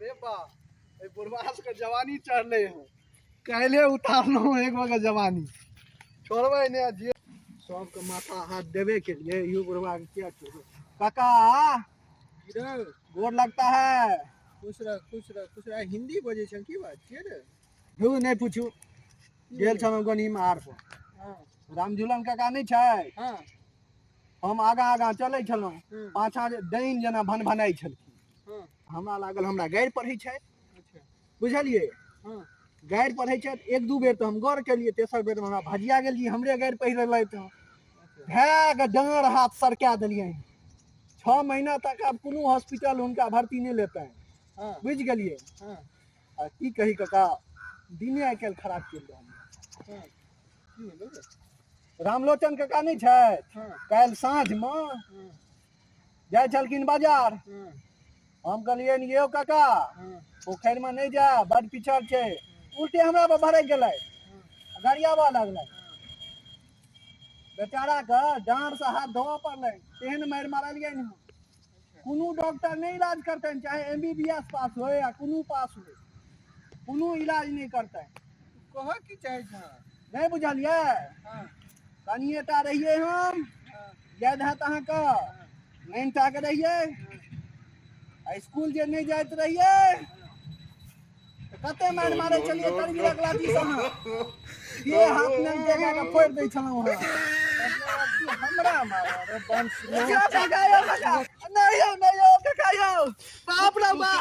रे बा, एहि बुढ़वा सबके जवानी चढ़ले हँ। काल्हि उतारलहुँ एक के जवानी छोड़बै नहि। जे सबके माथा हाथ देबे के लिए इहो बुढ़वा के किया छोड़बै? काका, गोर लगता है। खुश रह, खुश रह, खुश रह। हिंदी बजै छ, की बात छियै रे? धू, नहि पूछू। गेल छलहुँ गनी मार पर। रामझूलन काका नहि छै? हाँ। हम आगाँ आगाँ चलै छलहुँ, पाछाँ जे डाइन जेना भनभनाइ छलखिन। हमरा लागल हमरा गारि पढ़ै छथि। बुझलियै? गारि पढ़ै छथि। एक दू बेर तऽ हम गौर केलियै, तेसर बेर हमरा भजिया गेल जी हमरे गारि पढ़ि रहलथि हँ। भए कऽ डाँड़ हाथ सरका देलियनि। 6 महीना तक आब कोनो हॉस्पिटल हुनका भर्ती नहि लेतनि। बुझि गेलियै? आ की कही काका, दिने आइ काल्हि खराब चलि रहल। की भेलै रे? रामलोचन काका नहि छथि? काल्हि साँझमे जाइ छलखिन बाजार। हम कहलियनि, यौ काका, पोखरिमे नहि जा, बड पिछड़ छै। उल्टे हमरा पर भड़कि गेलै, गरियाबऽ लगलै। बेचाराके डाँड़सँ हाथ धोअ पड़लै, तेहन मारि मारलियनि हम। कोनो डॉक्टर नहि इलाज करतनि, चाहे एम बी बी एस पास होय या कोनो पास होय, कोनो इलाज नहि करतनि। कहऽ की चाहै छह? नहि बुझलियै? कनिए टा रहियै हम, याद हैत अहाँके, नाइन टा के रहियै आ स्कूल जे नहि जाइत रहियै तऽ कते मारि मारै छलियै करबीरक लाठी सँ अहाँ के हाथ नंगे कए कऽ फोड़ि दै छलहुँ अहाँ। तू हमरा मारऽ रे बंश? यौ काका, यौ काका, नहि यौ, नहि यौ काका, यौ बाप रे बा।